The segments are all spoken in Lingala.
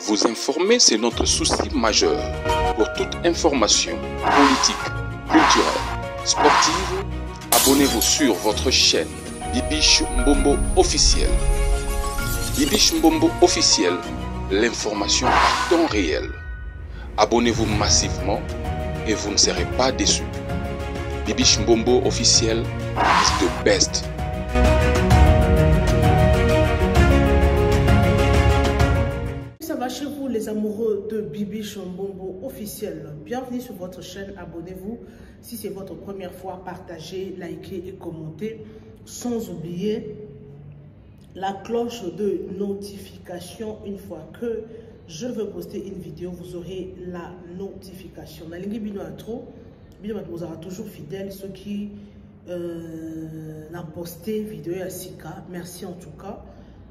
Vous informer, c'est notre souci majeur. Pour toute information politique, culturelle, sportive, abonnez-vous sur votre chaîne Bibiche Mbombo officiel. Bibiche Mbombo officiel, l'information à temps réel. Abonnez-vous massivement et vous ne serez pas déçus. Bibiche Mbombo officiel is the best. Ça va chez vous les amoureux de Bibiche Mbombo officiel. Bienvenue sur votre chaîne, abonnez-vous. Si c'est votre première fois, partagez, likez et commentez. Sans oublier la cloche de notification une fois que je veux poster une vidéo, vous aurez la notification. Nalingi bino à trop, bino vous aura toujours fidèle ceux qui euh, n'a posté vidéo ya sika. Merci en tout cas.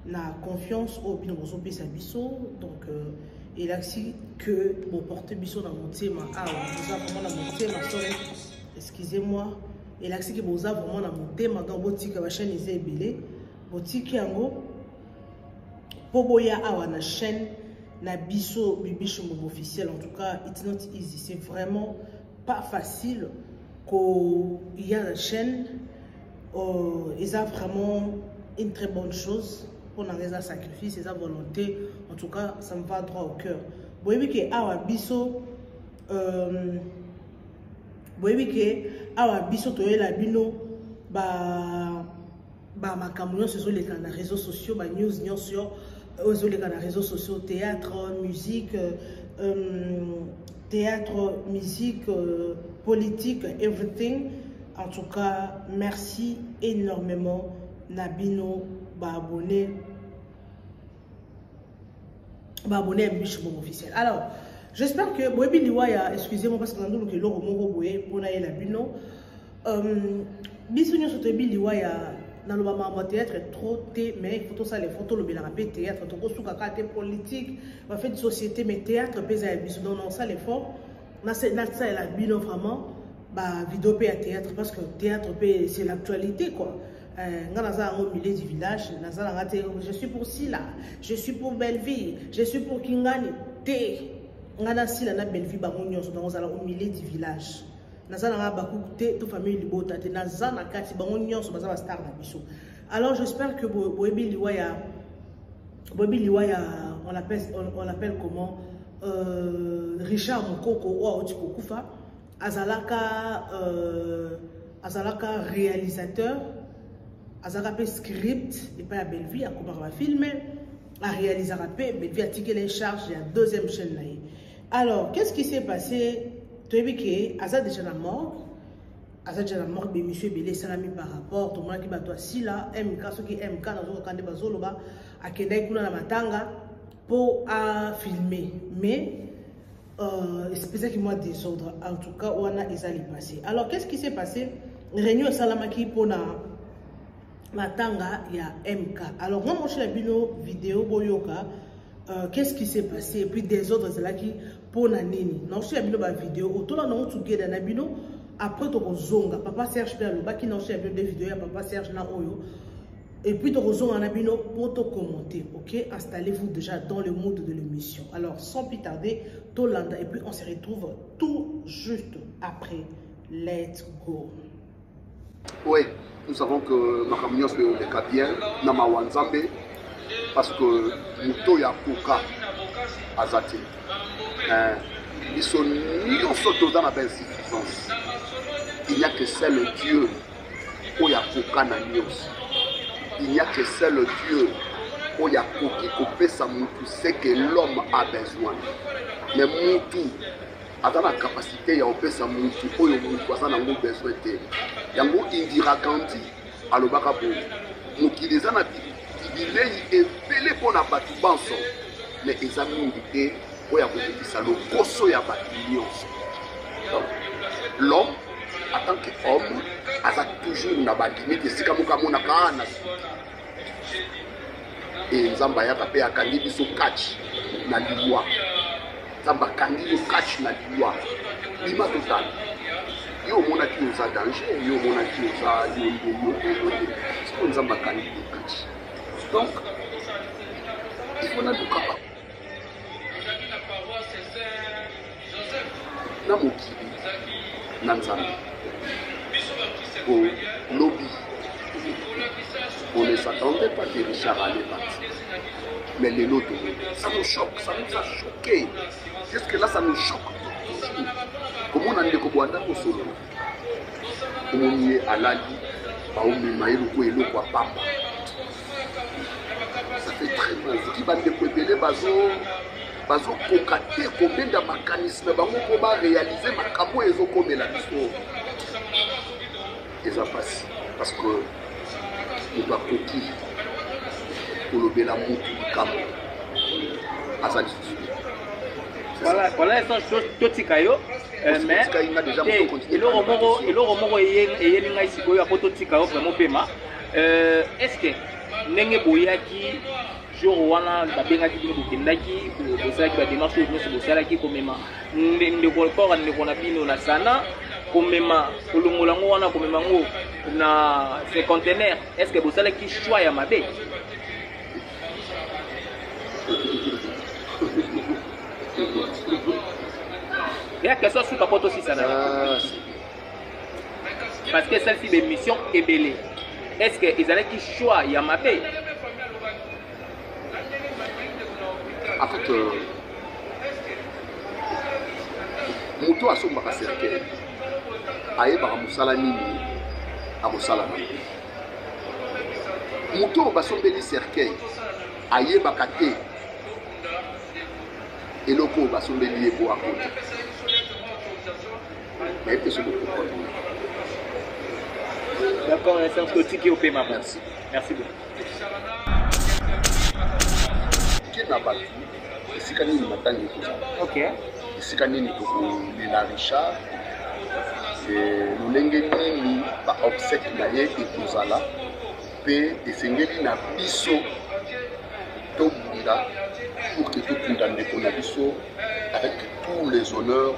La confiance au bino bozopesa biso donc euh, elakisi que boporte biso na motema awa boza vraiment na motema sorry excusez-moi elakisi ke boza vraiment na motema donc botika bachaîne eza ebele botiki yango mpo boya awa na chaîne na biso Bibiche Mbombo officiel. En tout cas, it's not easy. C'est vraiment pas facile koya na chaîne. Euh, eza vraiment une très bonne chose pour na eza sacrifice, eza volonté. En tout cas, ça me va droit au cœur. Boyebi ke awa biso euh, boyebi ke awa biso toyela bino ba ba makambo nyonso ezoleka na réseaux sociaux ba news nyonso oyo ezoleka na réseaux sociaux théâtre musique euh, théâtre musique euh, politique everything en tout cas merci énormément na bino baabonné baabonné ya bibiche bongo officiel alors j'espère que boyebi liwa ya excusez-moi parce que nandoluka eloko moko boye mpona yela bino euh, biso nyonso toyebi liwa ya naloba makambo ya théâtre trop te mais il faut tosala effort tolobelaka mpe théâtre tokosuka kaka te politique bafait de société mais théâtre mpe eza ya biso donc nasala effort nasalela bino vraiment bavideo mpe ya théâtre parce que théâtre mpe c'est l'actualité quoi euh, nga naza yango milieu du village naza nanga te je suis pour sila je suis pour belleville je suis pour kingani te nga na sila na belleville bango nyonso donc ozala au milieu du village naza nanga bakuku te to famille libota te naza na kati bango nyonso baza bastar na biso alors j'espère que boyebi liwa ya boyebi liwa ya on l'appelle on, on l'appelle comment euh, richard mokoko oyo auti kokufa azalaka euh, azalaka réalisateur azalaka mpe script epai ya bellevue akomaka bafilme aréalisaka mpe bellevue atikela charge ya deuxième chaîne na ye alors qu'est ce qui s'est passé toyebi ke aza déjà na morgue aza déjà na morgue bémission ebele esalami par rapport tomonaki bato ya sila mk soki mk nazokaka nde bazoloba akendaki kuna na matanga mpo afilme mais euh, epesaki mwa désordre en tout cas wana eza lipassé alors qu'est ce qui s'est passé réunion esalamaki mpona matanga ya mk alors nga moshela bino video boyoka euh, qu'est-ce qui s'est passé et puis désordre ezalaki mpona nini naoshela bino bavideo otola nango together na bino après tokozonga papa serge mpe alobaki naoshela bino de video ya papa serge na oyo et puis tokozonga na bino mpo tocommenter ok installez-vous déjà dans le mood de l'émission alors sans plus tarder tolanda et puis on se retrouve tout juste après let's go Oui, nous savons que makambo nyonso eoleka bien na mawa nzambe parce que moto oyo akoka aza te eh, biso nyonso toza na bainsuffisance il n'y a que seul dieu oyo akoka na nyonso il n'y a que seul dieu oyo akoki kopesa mutu ce que l'homme a besoin mais mutu aza na capacité ya kopesa mutu oyo mutu aza nango besoin te yango indira gandhi alobaka boye mokili eza na bilei ebele mpo na bato banso me eza mingi te oyo akokokisa lokoso ya bato nyonso donc l'homme en tant que homme aza toujours na balimite esika moko amonaka na suki e nzambe ayaka mpe akangi biso catch na liwa nzambe akangi yo catch na liwa bima totala yo omonaki oza danger yo omonaki oza yo nde yo yo nde sikoyo nzambe akangi yo catch donc il faut naluka ba. Na Nzambe po lobi. On ne s'attendait pas que Richard allait partir, mais lelo tomoni, ça nous choque, ça nous a choqué jusque là, ça nous choque toujours. Komona ndeko bwanda kosolola, omoni ye alali, baomema ye lokola eloko ya pamba, ça fait très mal. Soki bandeko ebele bazo bazokoka te kobenda makanisi na bango mpo barealize makambo oyo ezokomela biso, eza mpasi, parce que moto akoki kolobela motu likambo aza lisusu te. Voilà, voilà, totika yo. Mais eloko moko, eloko moko eyeli ngai sikoyo apo totika yo vraiment pema. Est ce que ndenge boyaki jour wana, babengaki bino, bokendaki, bosalaki badémarche oyo nyonso bosalaki, komema ndeko, corps ndeko na bino na sana, komema, kolongola yango wana, komema yango na cinquantenaire, est ce que bosalaki choix ya mabe? Ya question suka po tosisana, parce que esalisi bémission ebele, est ce que ezalaki choix ya mabe? En fait, moto asombaka cercueil ayebaka mosala nini akosala nango. Moto oyo basombeli cercueil ayebaka te eloko oyo basombeli ye po akota. Nayebi te soki okomprendre. D'accord, Serge, totiki yo pema. Merci. Merci beaucoup. Ke na bato esika nini matanga ekozala, esika nini tokolela Richard, lolenge nini baobsèque na ye ekozala, mpe esengeli na biso tobunda pour que tokunda ndeko na biso avec tous les honneurs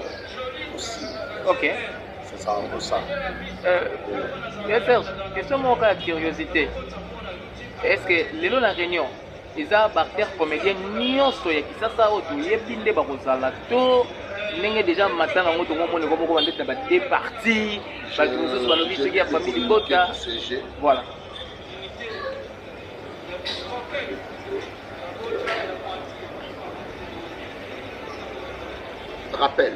possibles. C'est ça, un peu ça. Serge, question moko ya curiosité: est ce que lelo na réunion eza baacteur comédien nyonso ya Kisasa oyo toyebi nde bakozala, to ndenge déjà matanga yango tongomona eko moko bandeti na bade parti, bato mosusu balobi soki ya famille libota? CG. Voilà. Rappel.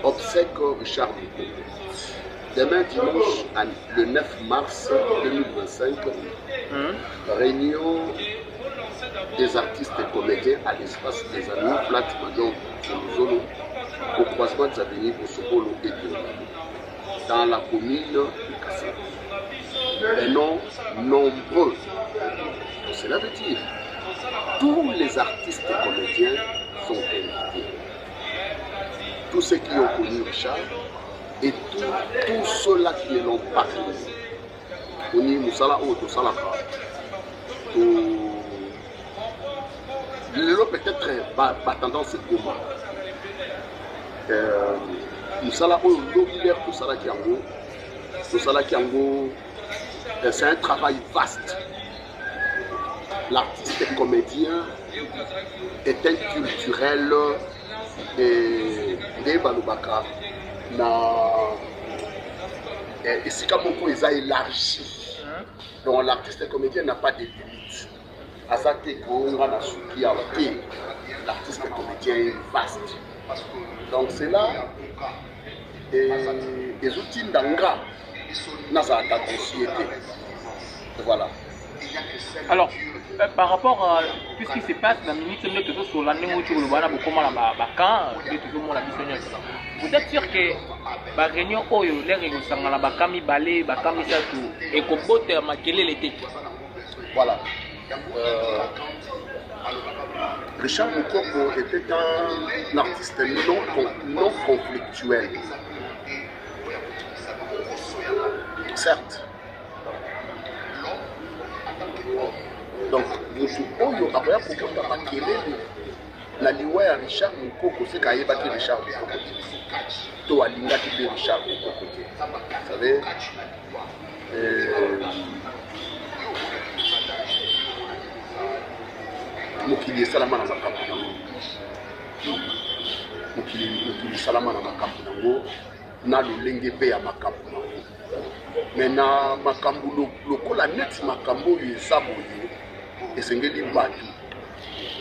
Obsèque Richard Mukoko. Demain dimanche, le 9 mars 2025, réunion des artistes et comédiens à l'espace des Amis, Plate Major Zolo, au croisement des avenues Bosokolo et Biolamo, dans la commune de Kassai. Des noms nombreux. Donc, cela veut dire tous les artistes et comédiens sont invités. Tous ceux qui ont connu Richard et tous ceux-là qui ne l'ont pas connu. Oni mosala oyo tosalaka to lelo, peut-être batendance ekoma mosala oyo lobi lere tosalaki yango, tosalaki yango, c'est un travail vaste. L'artiste comédien est un culturel nde balobaka na esika moko eza élargi. Donc l'artiste comédien n'a pas de limite, aza te koonga na suki awa te. L'artiste comédien est vaste, donc c'est là ezotinda nga nazalaka conseiller te, voilà. Alors, par rapport à tout ce qui se passe na minute nde tozosola, ndenge oti koloba wana, bokóma na bacamp nde tozomona biso nyonso, vous êtes sûr que baréunion oyo lere ekosangana bacamp mibale, bacamp misato, ekobota makelele te? Voilà. Richard Mukoko était un artiste non conflictuel. Certes. Donc, motu oyo akoya kokota makelele na liwa ya Richard Mokoko, seka ayebaki Richard Mokoko te, to alingaki mpe Richard Mokoko te. Vous savez, mokili esalama na makambo nango, mokili esalama na makambo nango. na lolenge mpe ya makambo nango. Me na makambo lokola neti makambo oyo eza boye, esengeli bato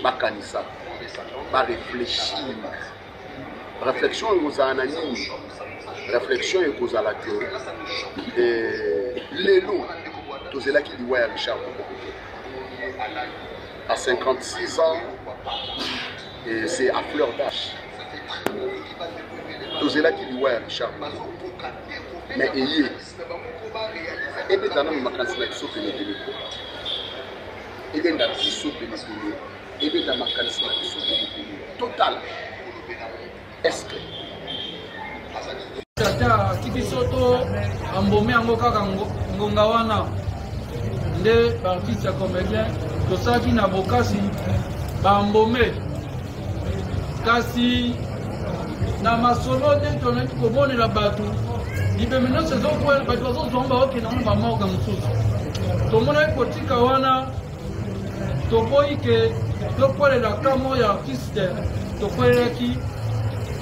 bakanisa, bareflechir. Réflexion ekozala na nini? Réflexion ekozala ke eh, lelo tozelaki liwa ya Richard Mokoko te. À 56 ans, et c'est à fleur d'âge. Tozelaki liwa ya Richard Mokoko te. Mais eye ebeta nano makanisi na biso penepene ko ebenda biso penepene ebenda makanisi na biso penepene totala est-ce que tata atiki biso to ambome yango kaka ngonga wana nde baartiste ya comédien tosalaki na bokasi bambome kasi na masolo nde tozalaki komonela bato libembe nyonso ezokwela bato bazozwa ngo baokende yango na bamorga mosusu tomonaki kotika wana toboyi ke tokwelela ka moko ya artiste tokwelelaki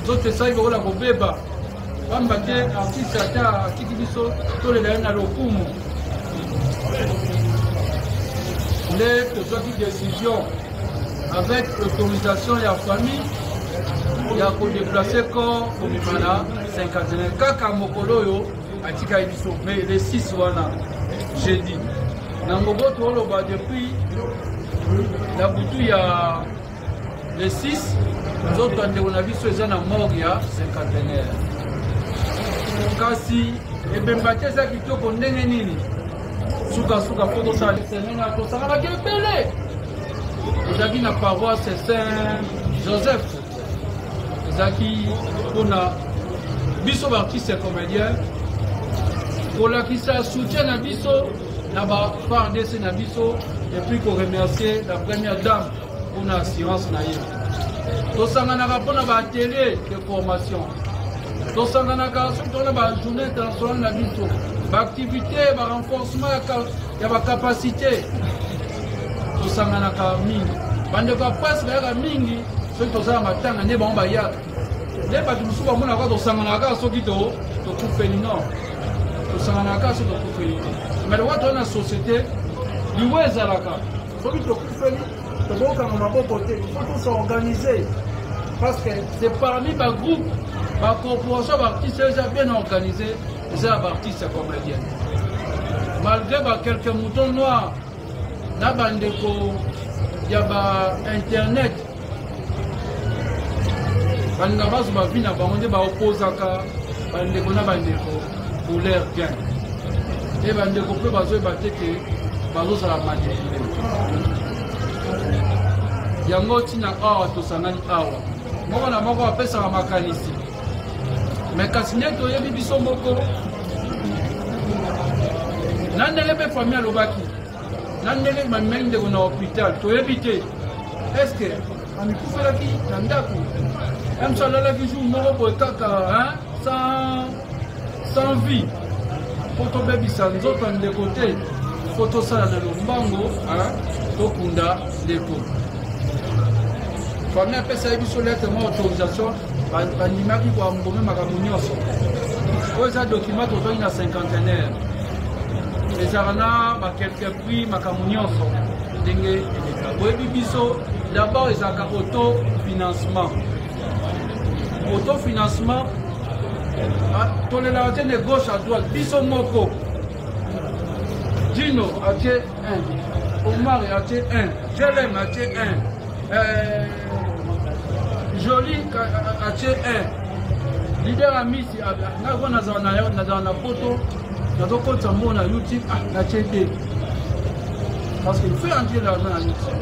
nzoto esali lokola kobeba pamba te artiste ata atiki biso tolela ye na lokumu nde tozwaki décision avec autorisation ya famille ya kodeplace corps kobima na cinquantenaire kaka mokolo oyo atikaki biso mais le 6 wana jeudi na ngobo tooloba depuis na butu ya le 6 nzoto ya ndeko na biso eza na morgue ya cinquantenaire kasi ebemba te eza kitoko ndenge nini sukasuka mpo tosala semena tosanganaki ebele ezalaki na paroisse saint joseph ezalaki mpona biso baartiste comédien kolakisa soutien na biso na ba FARDC na biso et puis ko remercier la première dame mpona assurance na ye. Tosanganaka mpona ba atelier de formation, tosanganaka soki tona ba journée internationale na biso, ba activité, ba renforcement ya ba capacité, tosanganaka mingi. Bandeko ya presse bayaka mingi soki tozala matanga nde bango bayaka, nde bato mosusu bamonaka tosanganaka kaka soki tokufeli. Non, tosanganaka kaka soki tokufeli te, mais lokola toza na société liwa ezalaka soki tokufeli tokokanga maboko te, il faut tosorganiser parce que c'est parmi bagroupe bacorporation baartiste eza bien organisé, eza ya baartiste ya comédien malgré ba quelques moutons noirs na bandeko ya ba internet balinga bazwa bavi na bango nde baopozaka bandeko na bandeko pour leur gain e bandeko mpe bazoyeba te ke bazozala manipule. Yango ntina awa tosangani awa, moko na moko apesaka makanisi, me kasi nde toyebi biso moko na ndenge mpe famille alobaki na ndenge bamemaki ndeko na hôpital, toyebi te est-ce amikufelaki na ndako emso alalaki jour moko boye kaka sans vie. Mpo tobebisa nzoto ya ndeko te, mpo tosala na lombango tokunda ndeko. Famille apesaki biso lettre mwa autorisation, bandimaki koambome makambo nyonso. Oyo eza document tozwaki na cinquantenaire, ezalaka na bakelke prix, makambo nyonso ndenge eleka. Boyebi biso d'abord ezalaka autofinancement. Autofinancement tolelaka te de gauche à droite, biso moko. Dino atie 1, Omar atie 1, Jelem atie 1, Jolie atie 1, leader Amisi ngai ko nazala na poto, nazokotisa mbongo na YouTube, ah natie 2 parce qu'il fait entrer l'argent na YouTube,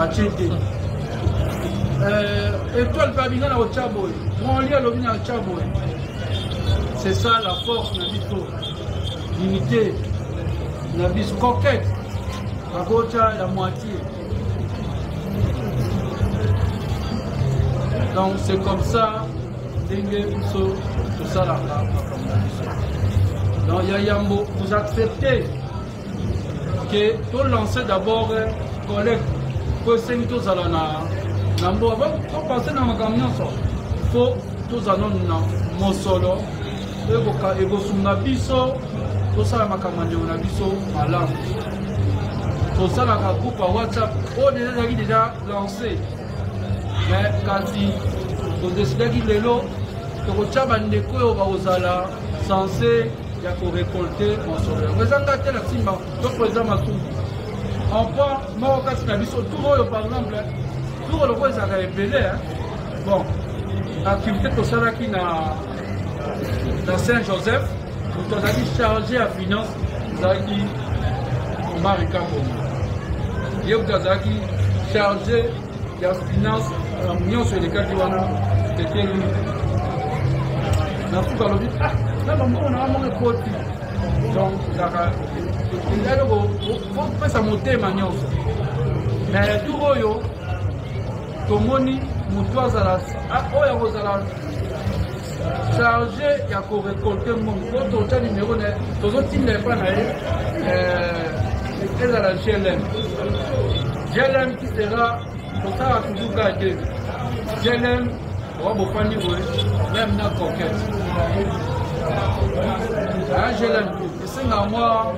atie 2. Étoile mpe abinga na kotya boye, Monli alobi na kotya boye. C'est ça la force na biso, unité na biso. Coquette bakotya ya moitié. Donc c'est comme ça ndenge biso tosalaka makambo na biso. Donc ya yambo, vous acceptez que tolancer d'abord collecte po esengi tozala na mbo avant topense na makambo nyonso, fo tozala nanu na mosolo. Ekosunga biso tosala makambo ya ndeko na biso malamu. Tosalaka groupe ya WhatsApp oyo deja ezalaki deja lancé, mais kasi todesidaki lelo tokotya bandeko oyo bakozala sense ya korekolte mosolo yango. Eza nga te na nsima to président Masumu emploi moko kati na biso. Tour oyo, par exemple, tour lokola ezalaka ebele, bon, activité tosalaki na Saint Joseph, moto azalaki chargé ya finance ezalaki Omar Kabongo. Ye moto azalaki chargé ya finance nyonso elekaki wana. C'était lui. Na suka alobi ah, na bambongo nanga moko ekoti. Donc ezalaka eza eloko kopesa motema nyonso. Mais tour oyo tomoni moto azala oyo akozala chargé ya korekolte mbongo po totya nimero na ye, tozotinda epa na ye, ezala GLM. GLM qui sera kosala toujours kaka te GLM owa bofandi boye même na coquette GLM esengaka mwa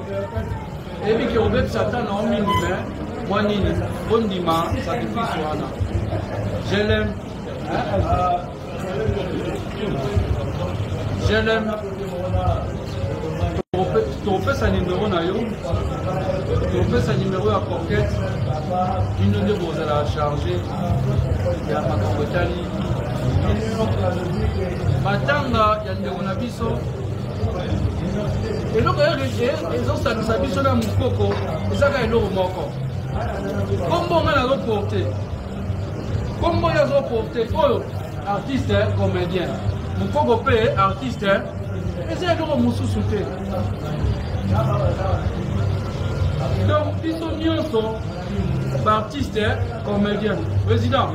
eyebi ke obebisa ata na yo mingi, me mwa nini bondima sacrifice wana. GLM, GLM, topesa nimero na yo, topesa nimero ya coquette. Bino nde bozala charge ya makambo etali matanga ya ndeko na biso. Eloko ezosangisa biso na mokoko ezaka eloko moko: kombo nga nazoporte, kombo oyo azoporte, oyo artiste comédien, mokoko mpe artiste. Eza eloko mosusu te. Donc biso nyonso baartiste comédien. Président,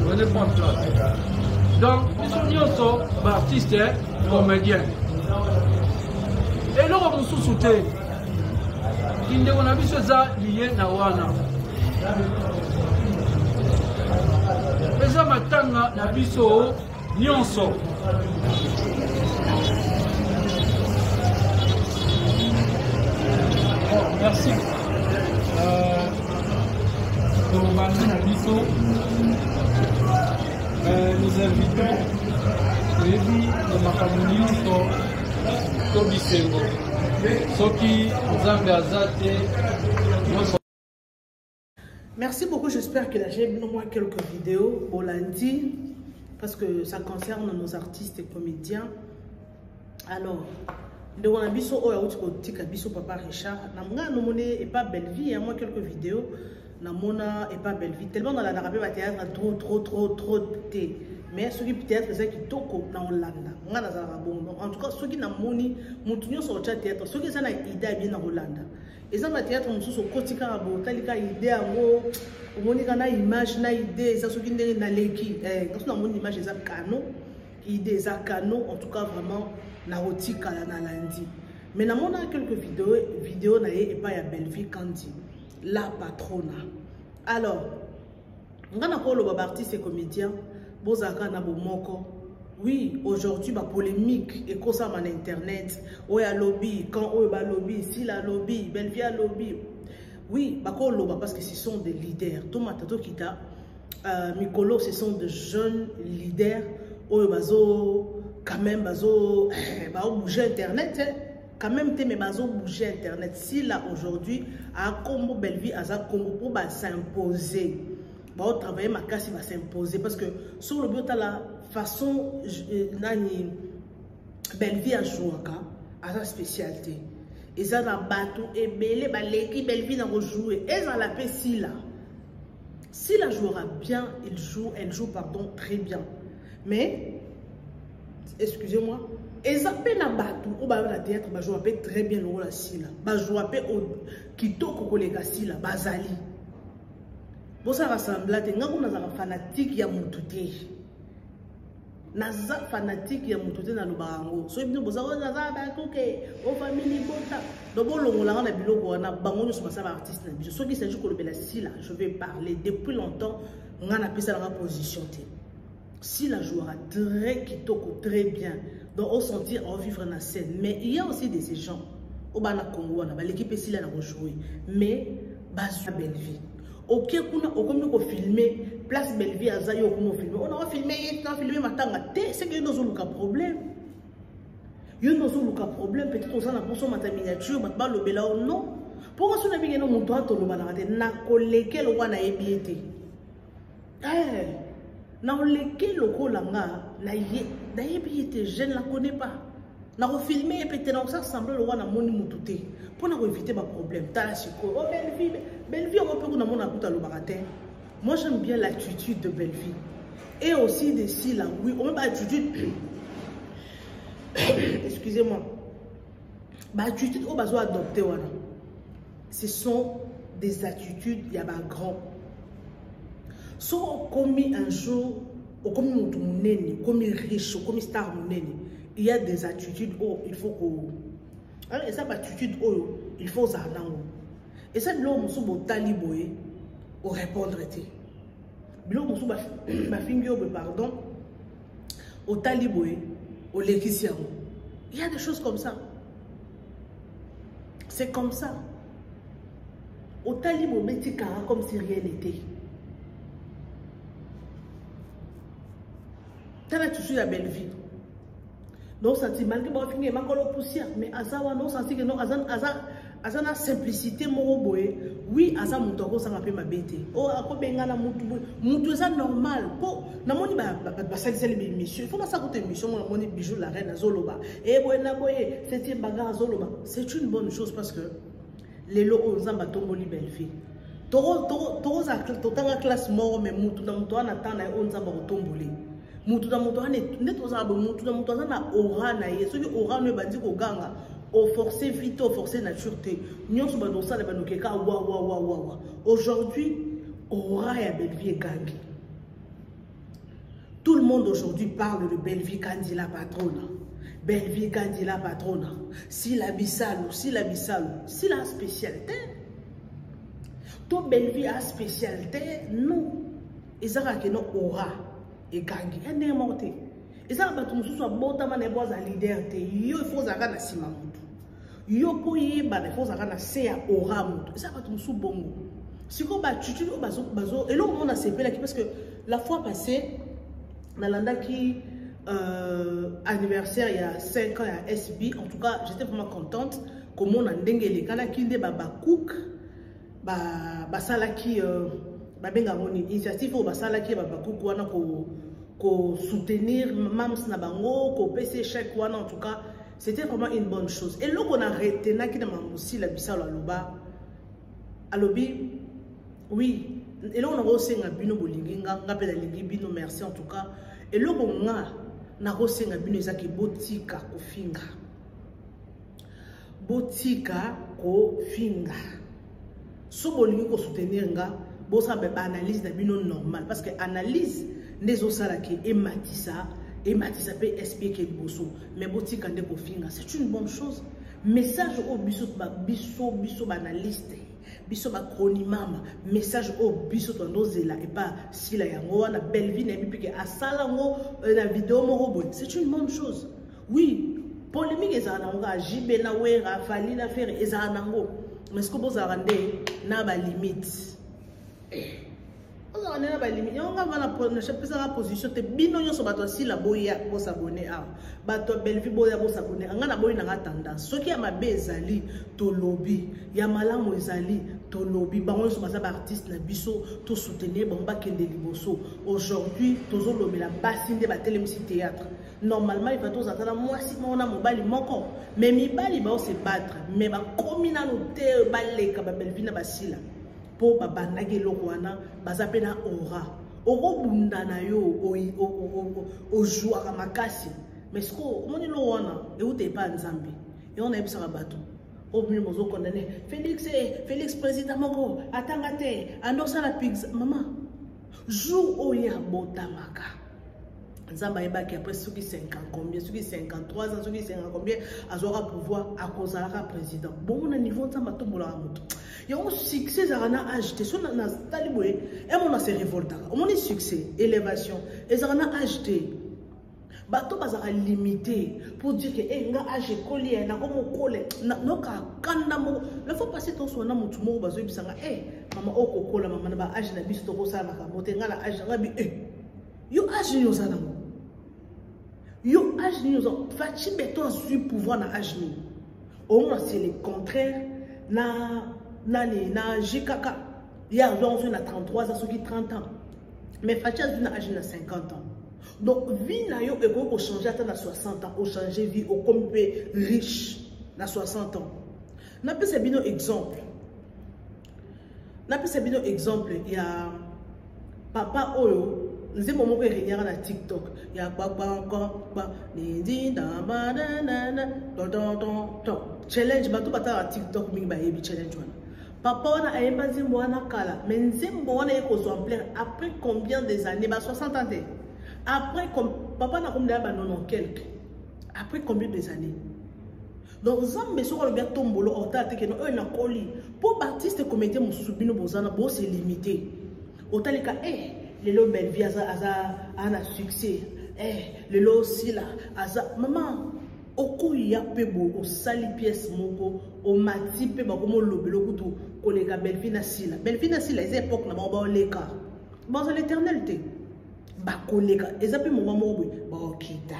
venez prendre place. Donc biso nyonso baartiste comédien, eloko mosusu te. Kindeko na biso eza liye na wana, eza matanga na biso nyonso. Bon, merci. Tobandi na biso, nous invitons, toyebi na makambo nyonso to bisengo, soki Nzambe aza te nyonso. Merci beaucoup, j'espère que j'ai mis au moins quelques vidéos au lundi, parce que ça concerne nos artistes et comédiens. Alors, ndeko na biso oyo auti kotika biso, papa Richard, na nga nomoni epa Bellevie, hein, moi quelques vidéos namona epa Bellevie. Tellement nalandaka mpe bathéâtre trop trop trop trop te, mais soki théâtre eza kitoko na olanda. Nga nazalaka bongo. En tout cas, soki namoni motu nyonso otya théâtre, soki eza na idée ya bien, na kolanda. Eza na théâtre mosusu okoti kaka boye, otali kaka idée yango, omoni kaka na image na idée eza soki ndenge naleki kasi namoni image eza kano, idée eza kano. En tout cas, vraiment nakotikala nalandi. Mais namona quelques vidéo na ye epai ya Bellevie Kandi, la patrona. Alors nga na koloba, baartiste et comédien, bozalaka na bomoko. Oui, aujourd'hui bapolémique ekosama na internet, oyo alobi quand oyo balobi, Sila alobi, Bellevie alobi. Oui, bakoloba parce que ce sont des leaders. Tomata tokita mikolo, ce sont de jeunes leaders oyo bazo quand même bazo baobouge internet, hein. Quand même te, mais bazobouge internet. Sila aujourd'hui akombo, Bellevie aza kombo, mpo bas'impose, baotravaille makasi, bas'impose, parce que soki olobi otala façon nani Bellevie ajouaka, aza spécial te. Eza na bato ebele baleki Bellevie na kojoue. Ezala mpe Sila, Sila jouera bien, il joue, elle joue, pardon, très bien, mais excusez-moi, eza mpe na bato oyo baya na théâtre bajoua mpe très bien lokola Sila, bajoua mpe kitoko koleka Sila. Bazali bosalaka semblant te. Nga kuna nazalaka fanatique ya motu te, naza fanatique ya motu te. Nalobaka yango. Soki bino boza oyo naza bakuke o famille bota, donc bolongolanga na biloko wana. Bango nyonso basala baartiste na biso. Soki s'agit kolobela Sila, je vais parler. Depuis longtemps nga napesalaka position te. Sila jouera très kitoko, très bien. Donc, on sentir en vivre na scène. Mais il y a aussi des gens au bana Congo wana, ba l'équipe Sila na rejouer. Mais bazwa belle vie. Ok kuna okomi ko filmer place belle vie aza yo okomi ko filmer. On a filmé, on a filmé matanga te, c'est que nous luka problème. Yo nous luka problème peut-être oza na poso mata miniature bato balobela o non. Pourquoi sona binge no moto atoloba na te na kolekelo wana yebi te. Eh, na oleke lokola nga nayebi ye te, je ne la connais pas. Nakofilme ye mpe te, nakosala semblant lokola namoni motu te mpo na koevite baproblème. Tala sikoyo, oh Bellevue, Bellevue yango mpe kuna mona kuta alobaka te. Moi j'aime bien l'attitude de Bellevue et aussi de Sila. Oui, on ba attitude, excusez-moi, ba attitude oyo bazo adopter wana, ce sont des attitudes ya ba grand. So okomi un jour, okomi motu monene, okomi riche, okomi star monene, il y a des attitudes oyo il faut ko, alors eza ba attitude oyo il faut ozala nango. Eza biloko mosusu botali boye orépondre te, biloko mosusu bafingi yo boye, pardon, otali boye olekisi yango. Il y a des choses comme ça, c'est comme ça. Otali bobeti kara comme si rien n'était. Tala toujours ya belle vie. Donc senti malgré bon fingi makolo poussière, mais aza wana on senti que non, aza aza aza na simplicité moko boye. Oui, aza moto akosanga pe mabe te. Oh, akobenga na mutu boye. Mutu eza normal. Po namoni ba basaliseli ba émission. Il faut na sa émission mon namoni bijou la reine azoloba. Eh boye na boye, c'est une bagarre azoloba. C'est une bonne chose parce que lelo oyo Nzambe atomboli belle fille. Toko totanga classe moko, mais mutu na mutu wana temps na ye oyo Nzambe akotomboli. Mutu na mutu wana nde tozala boye, mutu na mutu aza na aura na ye. Soki aura no ebandi koganga, oforce vie te, oforce nature te, nyonso bando osala bandokeka wa wa wa wa wa. Aujourd'hui aura ya belle vie egangi. Tout le monde aujourd'hui parle de Bellevue Kandi la patronne. Bellevue Kandi la patronne. Sila Bisalu, Sila Bisalu, Sila spécialité. To Bellevue a spécialité, non. Ils ont no aura et gangi. Un est monté. Ils ont battu mususu abotama na boza leader te. Yo il faut zaka na sima mutu. Yo po yeba il faut zaka na se ya aura mutu. Ils ont battu mususu bongo. Siko ba tutu bazo bazo et là on a sepela parce que la fois passée nalandaki anniversaire il y a 5 ans à SB. En tout cas, j'étais vraiment contente comment on a ndenge elekalaki nde ba bakook ba basalaki ba benga ngoni initiative oyo basalaki ba bakook wana ko ko soutenir mams na bango ko pese chèque wana. En tout cas, c'était vraiment une bonne chose. Et là on a retenaki na mamusi la bisalo aloba alobi oui. Et là on a resenga bino bolingi nga nga pe na lingi bino, merci en tout cas. Et là on nga na resenga bino ezaki botika kofinga. Botika kofinga. So bolingi ko soutenir nga, bosa ba analyse na bino normal parce que analyse ndezo sala ke ematisa, ematisa pe SP ke liboso. Mais botika nde kofinga, c'est une bonne chose. Message au biso ba biso biso ba analyste. Biso ba chronimama, message au biso to ndozela et pas sila yango wana Bellevue na bipi ke asala ngo na vidéo moko boye. C'est une bonne chose. Oui, polémique ezala nango ka JB na Wera, Fally na Ferre ezala nango. Mais ce que bozala nde na ba limite. Bozala nde na ba limite. Yango nga wana po na pesa na position te bino nyonso bato sila boya bo s'abonner awa. Bato Bellevue boya bo s'abonner. Nga na boyi na nga tendance. Soki ya mabe ezali to lobby, ya malamu ezali to lobby. Bango nyonso baza ba artiste na biso to soutenir bango bakende liboso. Aujourd'hui tozo lobela basi nde ba telemisi théâtre. Normalement il va tous attendre moi si mon na mobali moko. Mais mibali ba se battre, mais ba komi na no te ba leka ba Bellevue na basila. Po ba bandaki eloko wana baza pe na aura. Okobunda na yo o jouaka makasi. Mais ce ko omoni lo wana euta epa Nzambe. Et on a yebisaka bato. Obimi bozo condamner Félix, Félix président moko atanga te, andosala pigs mama. Jour oyo abotamaka. Nzambe ayebaki après soki 50 combien, soki 53 ans, soki 50 combien azwaka pouvoir, akozalaka président. Bongo na niveau Nzambe atombolaka moto yango, succès ezalaka na age te. So natali boye, emona se révoltaka. Omoni succès, élévation ezalaka na age te. Bato bazalaka limité pour dire que eh, nga age ekoli, ye nakomokole noka kanda moko. La fois passé toswana na motu moko, bazoyebisanga e mama oyo kokola, mama na ba age na biso tokosala makambo te. Nga na age nanga bi e yo age nini oza nango? Yo age nini oza? Fatshi Béton azwi pouvoir na age nini? Omona, c'est le contraire na nani, na JKK. Ye azwa yango soki na 33 ans, soki 30 ans, mais Fatshi azwi na age na 50 ans. Donc vie na yo ekoki kochange ata na 60 ans, ochange vie, okomi mpe riche na 60 ans. Napesa bino exemple, napesa bino exemple ya papa oyo nzembo moko eregnaka na TikTok ya kpakpakpa nindindabananana tontontonton challenge. Bato batalaka TikTok mingi bayebi challenge wana. Papa wana ayemba nzembo wana kala, mais nzembo wana ye kozwa ampleur après combien des années? Ba 60 ans te. Après papa na komi ba 90 quelque, après combien des années? Donc Nzambe soki alobi atombolo, otala te keno oyo nakoli. Mpo baartiste comédien mosusu, bino bozana bose limité, otalika e lelo Bellevie aza, aza na succès, eh, lelo Sila aza mama. Okoya mpe boye, osali pièce moko, omati mpe bakoma olobela kutu koleka Bellevie na Sila. Bellevie na Sila eza époque na bango, baoleka, bazala éternel te, bakoleka. Eza mpe moma moko boye baokita,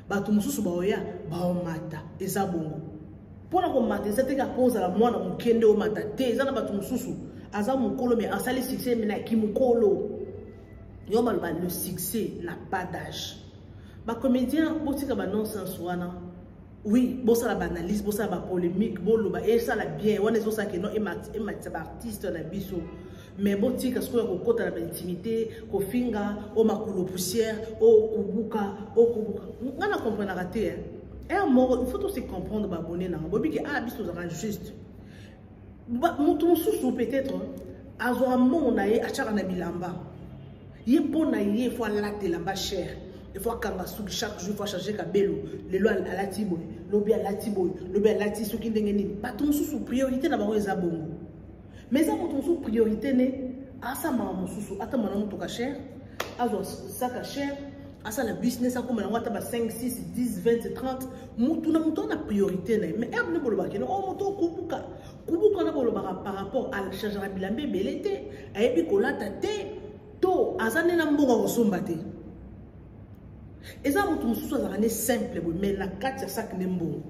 bato mosusu baoya, baomata. Eza bongo. Mpona komata eza te kaka mpo ozala mwana moke nde omata te. Eza na bato mosusu aza mokolo mais asali succès me naki mokolo. Yo baloba le succès n'a pas d'âge. Bacomédien, botika banonsense wana. Oui, bosala baanalyse, bosala bapolémique, boloba, esala bien wana, ezosala keno ematisa baartiste na biso. Mais botika sikoyo kokota na baintimité, kofinga o makolo poussière, o kubuka, o kubuka. Nga na comprenaka te heure moko. Il faut to se comprendre. Baabonné nanga, boyebi ke ah, biso tozalaka juste. Moto mosusu peut-être azwaka mbongo na ye, atiaka na bilamba. Ye mpo na ye, faut alata elamba cher, il faut akanga suki chaque jour, il faut achanger kabelo. Lelo alati boye, lobi alati boye, lobi alati soki ndenge nini. Bato mosusu priorité na bango eza bongo. Mais eza moto mosusu priorité ne asamaka mosusu, atambola na motuka cher, azwa saka cher, asala business, akóma yango ata ba 5, 6, 10, 20, 30. Mutu na motu ana priorité na ye. Mais heure nde bolobaka no o moto okubuka kubuka wana, bolobaka par rapport achangeaka bilamba ebele te, ayebi kolata te, to aza nde na mbongo akosomba te. Eza moto mosusu azalaka nde simple boye, mais na kati ya sak nde mbongo.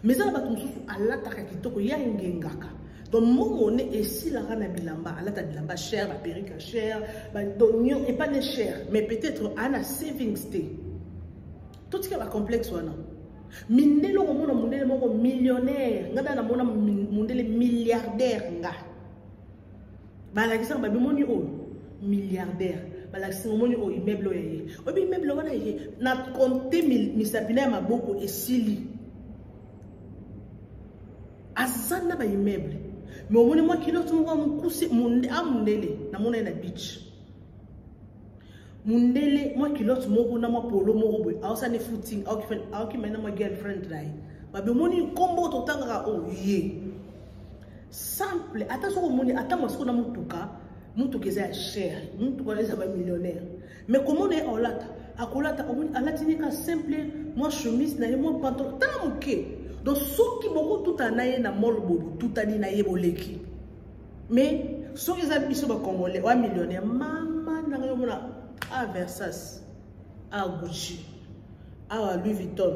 Mais eza na bato mosusu alataka kitoko, ya ngengaka. Donc mbongo ne esilaka na bilamba, alata bilamba cher, baperruque ya cher, donc epa ne cher, mais peut-être aa na savings te. Totika bacomplexe wana. Mindele, okomona mondele moko millionnaire. Nga da namona mondele milliardaire, nga balakisaka, babimoni oyo milliardaire, balakisaka, omoni oyo immeuble oyo ye, oyebi immeuble wana ye na compte misapi na ya maboko esili, aza na baimmeuble. Mais omoni mwa culotte moko ya mokuse, amundele, namona ye na beach, mundele, mwa culotte moko na mwa polo moko boye, aosala ne footing, aokima na mwa girlfriend na ye. Babi omoni nkombo totangaka oyo ye simple. Ata soki omoni ata mwasiko na motuka, motuka eza ya cher, motuka wana eza bamillionnaire, mais komona ye aolata, akolata, omoni alati neka simple, mwa chemise na ye, mwa pantalon, tala moke. Donc soki bokotutana na ye na mall, botutani na ye, boleki. Mais soki eza biso bacongolais, oya millionnaire, mama nanga, yomona a Versace, a Gucci, awa Louis Vuitton,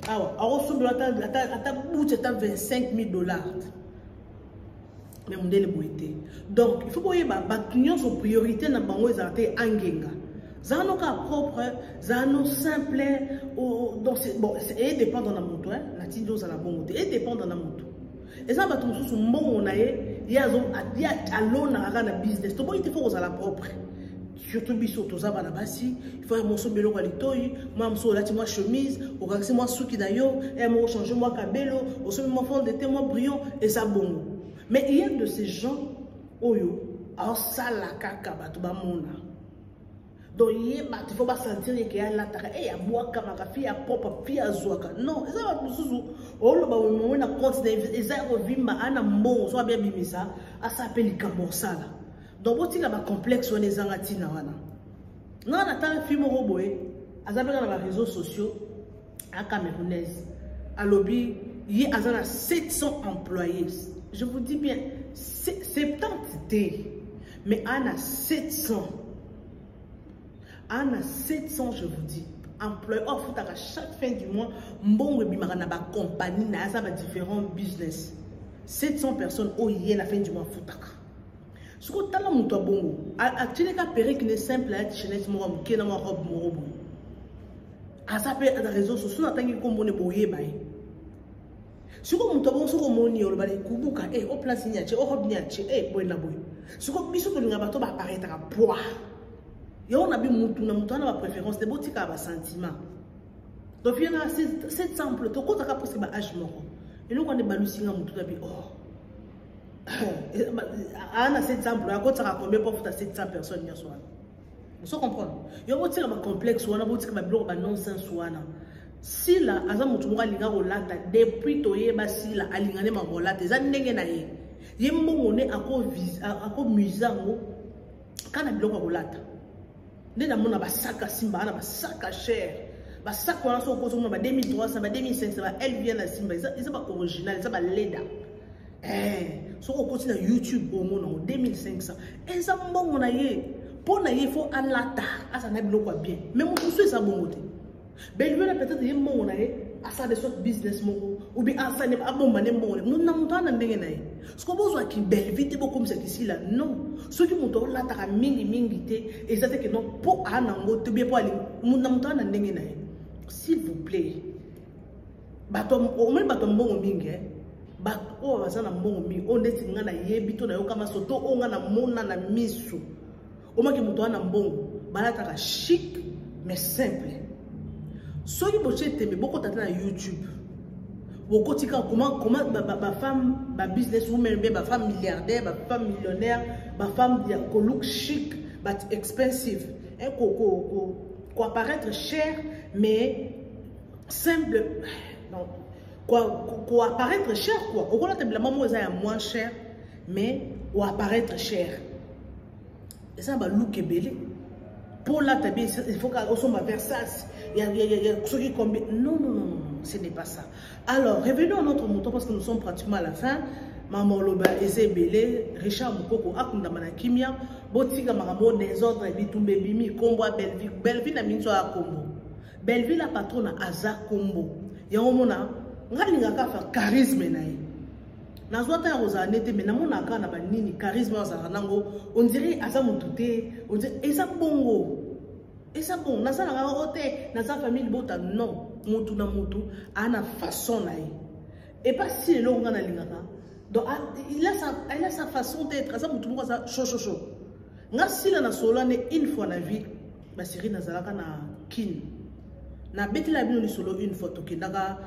awa akosombela ata buti ata 25 000 $. Mais mondele boye te. Donc il faut boyeba, bato nyonso priorité na bango ezala te angenga. Zala no kaka propre, zala no simple. Donc bon, edépendre na moto. Natindi ozala bongo te, edépendre na moto. Eza bato mosusu mbongo na ye, ye alonaka kaka na business. Toboyi te, faut kozala propre, surtout biso toza bana basi. Il faut mosomba eloko ya litoi, mwa mosusu olati mwa chemise, okangisi mwa suki na yo, e moko change mwa kabelo, osombi mwa fond de teint, mwa brillant, eza bongo. Mais il y a de ces gens oyo aosala kaka bato bamona. Donc ye bato fo basentir ye ke alataka e abwakamaka fi ya propre fi azwaka. Non, eza bato mosusu oloba momo na compte na eza ya kovimba ana mbongo so abi abimisa asala mpe likambo osala. Donc botika bacomplexe wana ezanga ntina wana. Nga natala fi moko boye aza mpe na baréseaux sociaux a camerounaise, alobi ye aza na 700 employés. Je vous dis bien 70 te, mais ana 700, ana 700, je vous dis, employé oyo afutaka chaque fin du mois. Mbongo ebimaka na bacompagnie na aza badifférent business, 700 personnes oyo ye na fin du mois afutaka. Soki otala moto ya bongo atieleka perruque ne simple ya chaînette moko ya moke na mwa robe moko boye, aza mpe na réseau sociaux, natangi nkombo ne boyeba ye. Sikoyo moto abongo, soki omoni oloba kubuka e o place nini atie, o robe nini atie, e boye na boye. Sikoyo biso tolinga bato baaparetaka poids yango na bi mutu na moto wana bapréférence te, botikaka basentiment. Donc ye na 700 emploi, tokotaka presque ba age moko. Eloko wana ebalusinga motu na bi oh aa na 700 emploi, akotaka combien mpo afuta 700 personnes nyonso wana? Ozo comprendre? Yo botika bacomplexe wana, botika babiloko banonsense wana. Sila aza motu moko alinga kolata. Depuis toyeba Sila, alinga nde makolata, eza ndenge na ye. Ye mbongo nde akomuser yango kaka na biloko ya kolata. Nde namona basaka simba wana, basaka cher, basaka wana soki okozomona ba 2300, ba 2500, ba LV na simba, eza ba original, eza baleda. Soki okoti na YouTube omona ngo 2500, eza mbongo na ye. Mpo na ye fo alata, aza na biloko ya bien. Mais moto mosusu eza bongo te. Bellevue na peut-être ye mbongo na ye asala de sorte business moko ou bien asala abomba nde mbongo na moto wana ndenge na ye. Soki bozwaki Bellevue te, bokomisaki Sila, non. Soki moto olataka mingimingi te, eza te ke non mpo aa nango te, bien mpo alingi na moto wana ndenge na ye. S'il vous plaît, bato omoni, bato ya mbongo mingi, bato oyo baza na mbongo mingi, oyo ndeti nga nayebi to nayoka maso to oyo nga namona na miso, omaki moto wana mbongo balataka chic mais simple. Soki botie tembe, bokota te na YouTube, bokoti kaka comment bafemme, babusiness women bien, bafemme milliardaire, bafemme millionnaire, bafemme ya kolook chic but expensive, koapparaître cher mais simple. Non, koapparaître cher quoi. Okolata bilamba moko eza ya moins cher mais oapparaître cher. Eza na balook ebele. Mpo olata bien, il faut osomba Versace soki combien. Non, non, non, non, ce n'est pas ça. Alors revenons à notre mouton parce que nous sommes pratiquement à la fin. Mama oloba eza ebele. Richard Mokoko akundama na kimia. Botika makambo désordre, bitumba ebimi, nkombo ya Bellevue. Bellevue na minso ya kombo Bellevue la patrona aza kombo yango. Mona nga alingaka fa charisme na ye, nazwa ta ya kozala nete me namonaka na banini charisme oyo azalaka nango, on dirait aza motu te, eza bongo, eza bongo. Nasalaka o te, naza famille libota, non. Motu na motu aa na façon na ye. Epa si eloko nga nalingaka, donc il a sa façon d'être. Aza motu moko aza chaud chaud chaud. Nga Sila na solola ne une fois na vie, basérie nazalaka na Kine, nabetela bino lisolo. Une fois tokendaka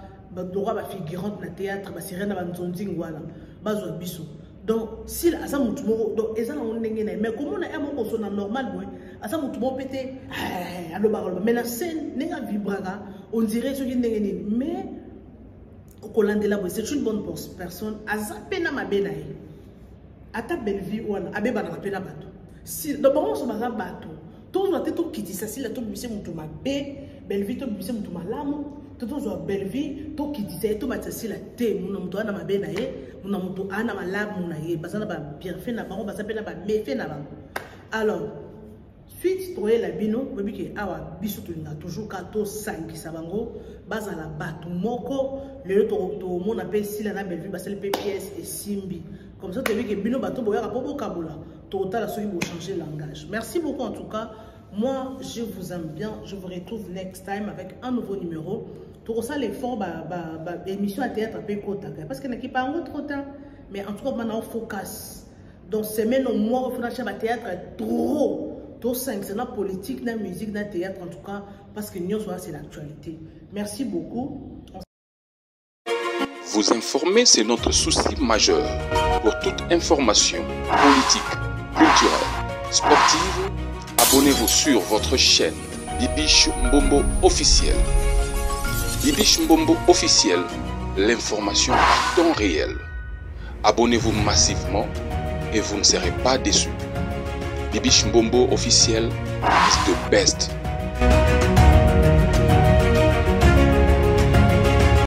droit bafigurante na théâtre, basérie na banzonzingi wana bazwa biso. Donc Sila aza motu moko, donc eza nango ndenge na ye. Mais komona ye moko so na normal boye, aza motu moko mpe te alobaka aloba, mais na scène ndenge avibraka, on dirait soki ndenge nini. Mais okolandela boye, c'est une bonne personne, aza mpe na mabe na ye. Ata Bellevue wana abebanaka mpe na bato. Donc bango nyonso baza bato. Tozwa te tokitisa Sila, tobimisa motu mabe, Bellevue tobimisa motu malamu, to tozwa Bellevue tokitisa ye, tomatisa Sila te. Mona moto aza na mabe na ye, mona moto aza na malamu na ye. Baza na babienfait na bango, baza mpe na baméfait na bango. Alors suite toyela bino, boyebi ke awa biso tolingaka toujours ka tosangisa bango, bazala bato moko. Lelo tomona mpe Sila na Bellevue basali mpe pièce esimbi comme ça. Toyebi ke bino bato boyaka mpo bokabola, totala soki bochanger langage. Merci beaucoup. En tout cas, moi je vous aime bien. Je vous retrouve next time avec un nouveau numéro. Tokosala effort, ba émission ya théâtre mpe ekotaka parce que nakipa yango trop tard. Mais en tout cas bana focus donc semaine au mois ofuna tia bathéâtre trop, tosangisa na politique, na musique, na théâtre, en tout cas, parce que nyonso wana c'est l'actualité. Merci beaucoup. Vous informer, c'est notre souci majeur. Pour toute information politique, culturelle, sportive, Abonnez-vous sur votre chaîne Bibiche Mbombo officiel. Bibiche Mbombo officiel, l'information à temps réel. Abonnez-vous massivement et vous ne serez pas déçus. Bibiche Mbombo officiel is the best.